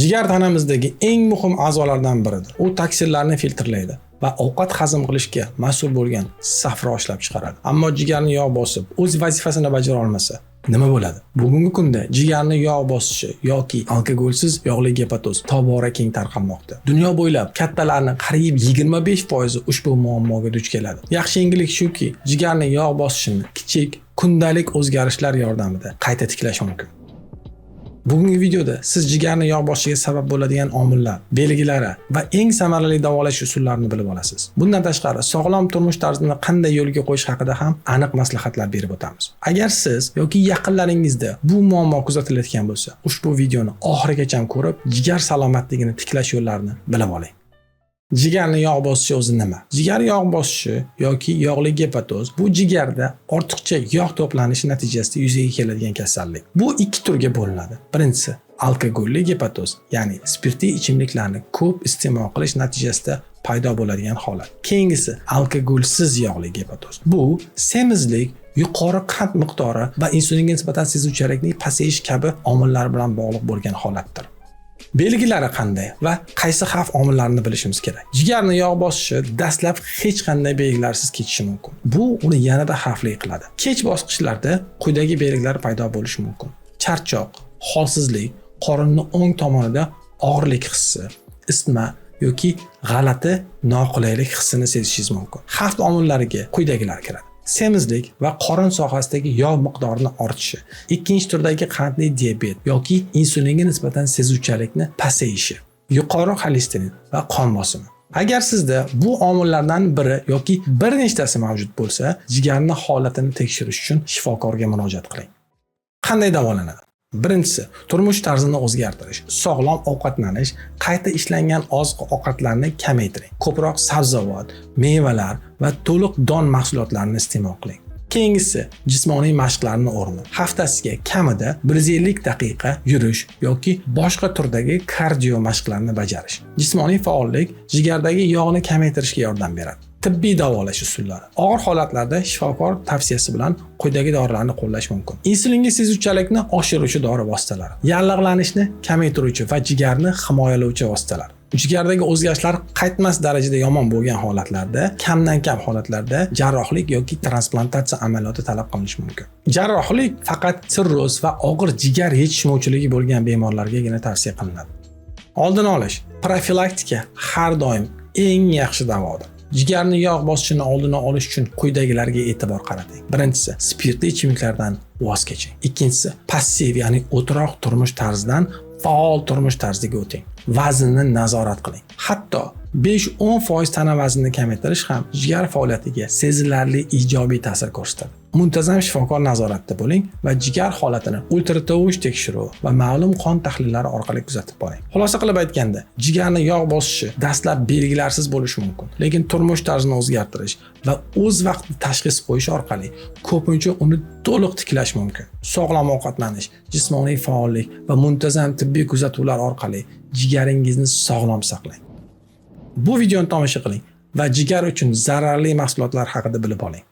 Jigar tanamizdagi eng muhim a'zolardan biridir. U toksinlarni filtrlaydi va ovqat hazm qilishga mas'ul bo'lgan safro ishlab chiqaradi. Ammo jigarni yog' bosib, o'z vazifasini bajara olmasa, nima bo'ladi? Bugungi kunda jigarni yog' bosishi yoki alkogolsiz yog'li gepatoz tobora keng tarqalmoqda. Dunyo bo'ylab kattalarning qariyb 25% ushbu muammoga duch keladi. Yaxshi yangilik shuki, jigarni yog' bosishini kichik kundalik o'zgarishlar yordamida qayta tiklash mumkin. Bugungi videoda siz jigarni yog' bosishiga sabab bo'ladigan omillar, belgilari va eng samarali davolash usullarini bilib olasiz. Bundan tashqari, sog'lom turmush tarzini qanday yo'lga qo'yish haqida ham aniq maslahatlar berib o'tamiz. Agar siz yoki yaqinlaringizda bu muammo kuzatilayotgan bo'lsa, ushbu videoni oxirigacha ko'rib, jigar salomatligini tiklash yo'llarini bilib oling. Jigarni yog' bosishi o'zi nima? Jigar yog' bosishi yoki yog'li gepatoz bu jigarda ortiqcha yog' to'planishi natijasida yuzaga keladigan kasallik. Bu ikki turga bo'linadi. Birinchisi alkogolli gepatoz, ya'ni spirtli ichimliklarni ko'p iste'mol qilish natijasida paydo bo'ladigan holat. Keyingisi alkogolsiz yog'li gepatoz. Bu semizlik, yuqori qand miqdori va insulinga nisbatan sezuvchanlikning pasayishi kabi omillar bilan bog'liq bo'lgan holatdir. Belgilari qanday va qaysi xavf omillarini bilishimiz kerak? Jigarni yog' bosishi dastlab hech qanday belgilarsiz kechishi mumkin. Bu uni yanada xavfli qiladi. Kech bosqichlarda quyidagi belgilar paydo bo'lishi mumkin: charchoq, holsizlik, qorinni o'ng tomonida og'irlik hissi, isitma yoki g'alati noqulaylik hissini sezishingiz mumkin. Xavf omillariga quyidagilar kiradi: semizlik va qorin sohasidagi yog' miqdorini ortishi, ikkinchi turdagi qandli diabet yoki insulinga nisbatan sezuvchanlikni pasayishi, yuqori xolesterin va qon bosimi. Agar sizda bu omillardan biri yoki bir nechtasi mavjud bo'lsa, jigarni holatini tekshirish uchun shifokorga murojaat qiling. Qanday davolanadi? Birinchisi, turmush tarzini o'zgartirish, sog'lom ovqatlanish, qayta ishlangan oziq ovqatlarni kamaytiring. Ko'proq sabzavot, mevalar va to'liq don mahsulotlarini iste'mol qiling. Keyingisi, jismoniy mashqlarni o'rni. Haftasiga kamida 150 daqiqa yurish yoki boshqa turdagi kardio mashqlarni bajarish. Jismoniy faollik jigardagi yog'ni kamaytirishga yordam beradi. Tibbiy davolash usullari. Og'ir holatlarda shifokor tavsiyasi bilan quyidagi dorilarni qo'llash mumkin: insulinga sezuvchanlikni oshiruvchi dori vositalari, yallig'lanishni kamaytiruvchi va jigarni himoyalovchi vositalar. Jigardagi o'zgarishlar qaytmas darajada yomon bo'lgan holatlarda, kamdan kam holatlarda jarrohlik yoki transplantatsiya amaliyoti talab qilinishi mumkin. Jarrohlik faqat sirroz va og'ir jigar yetishmovchiligi bo'lgan bemorlargagina tavsiya qilinadi. Oldini olish, profilaktika har doim eng yaxshi davodir. Jigarni yog' bosishini oldini olish uchun quyidagilarga e'tibor qarating. Birinchisi, spirtli ichimliklardan voz keching. Ikkinchisi, passiv, ya'ni o'tiroq turmush tarzidan faol turmush tarziga o'ting. Vaznni nazorat qiling. Hatto 5-10% tana vaznini kamaytirish ham jigar faoliyatiga sezilarli ijobiy ta'sir ko'rsatadi. Muntazam shifokor nazoratida bo'ling va jigar holatini ultratovush tekshiruvi va ma'lum qon tahlillari orqali kuzatib boring. Xulosa qilib aytganda, jigarni yog' bosishi dastlab belgilarsiz bo'lishi mumkin, lekin turmush tarzini o'zgartirish va o'z vaqtida tashxis qo'yish orqali ko'pincha uni to'liq tiklash mumkin. Sog'lom ovqatlanish, jismoniy faollik va muntazam tibbiy kuzatuvlar orqali jigaringizni sog'lom saqlang. Bu videoni tomosha qiling va jigar uchun zararli mahsulotlar haqida bilib oling.